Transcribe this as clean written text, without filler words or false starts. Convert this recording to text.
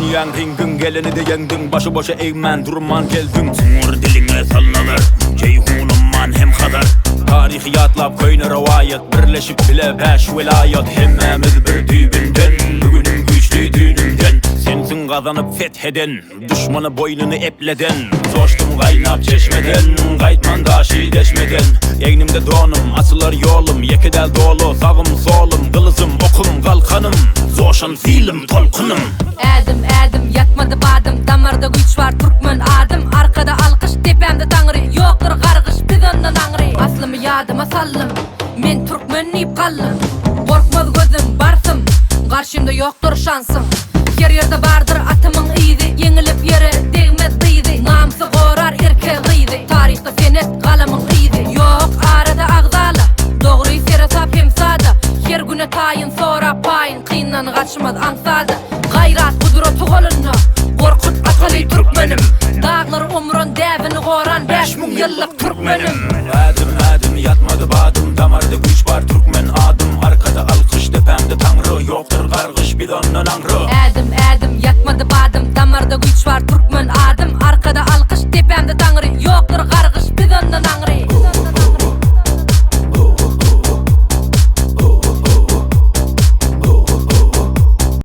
Dünýäň reňkin geleni-de ýeňdiň, Başy boşa egmän, durman geldiň. Çuňňur diliňe salnalar, Jeýhun, Umman hem Hazar. Taryhy ýatlap köýne rowaýat, Birleşip bile bäş welaýat. Hemmämiz bir düýbünden, Bu günüm güýçli düýnümden. Sensiň gazanyp feth eden, Duşmana boýnuny epleden. Joşdum gaýnap çeşmeden, Gaýtman daşy deşmeden. Egnimde donum, açylar ýolum, Ýeke däl doly sagym, solum, Gylyjym, okum, galkanym, Joşan silim, tolkunym. Ädim, ädim, ýatmady badym, Damarda güýç bar, türkmen adym. Arkada alkyş, depämde Taňry, Ýokdur gargyş, biz ondan aňry. Aslymy ýadyma saldym, Men türkmen diýip galdym. Gorkmaz gözüm, barsym, Garşymda ýokdur şansym. Her ýerde bardyr atymyň yzy, Ýeňilip ýere degmez dyzy. Namysy gorar erkek gyzy, Taryhda senet galamyň yzy. Ýok arada agzala, Dogry seresap hem sada. Her güne taýyn sorap paýyn, Kyndan gaçmaz aňsada. Gaýrat gudraty golunda, Gorkut ataly türkmenim. Daglary omran däbini goran 5000 ýyllyk türkmenim. Ädim ädim ýatmady badym Damarda güýç bar türkmen adym Arkada alkyş depämde taňry Ýokdur gargyş biz ondan aňry. Ädim ädim ýatmady badym Damarda güýç bar türkmen.